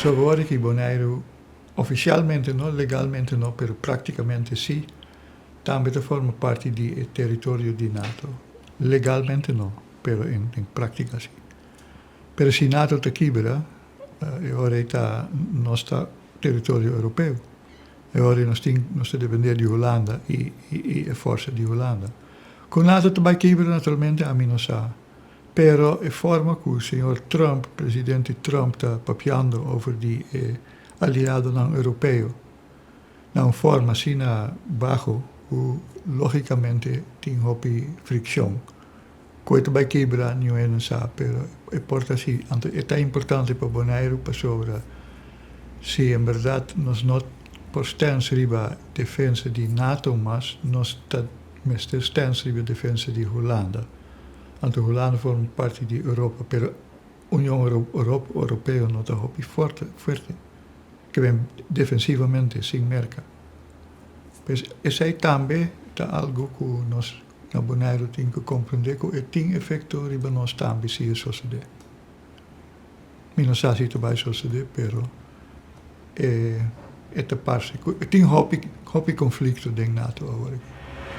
So awor aki Boneiru ofisialmente no, legalmente no, pero práktikamente sí, tambe ta forma parti di e teritorio di NATO. Legalmente no, pero den práktika sí. Pero si NATO ta kibra, e ora ta nos ta teritorio europeo. E ora nos ta dependé di Hulanda i e forsa di Hulanda. Ku NATO ta bai kibra, naturalmente, ami no sa. Pero e forma ku señor Trump, presidente Trump, ta papiando over di aliadonan europeo, na un forma asina baho, ku lógikamente tin hopi frikshon. Ku e ta bai kibra, niun no sa, pero e por ta asina. Anto, ta importante pa Boneiru pasobra si en berdat nos no por stèns riba defensa di NATO mas, nos ta mester stèns riba defensa di Hulanda. Anto Hulanda forma parti di Europa, pero Union Europeo no ta hopi fuerte, fuerte. Ku bin defensivamente sin Merka. Pues esei tambe ta algu ku nos na Boneiru tin ku komprondé ku e tin efekto riba nos tambe si e sosodé. Mi no sa si ta bai sosodé, pero e ta parse ku tin hopi hopi konflikto den NATO awor.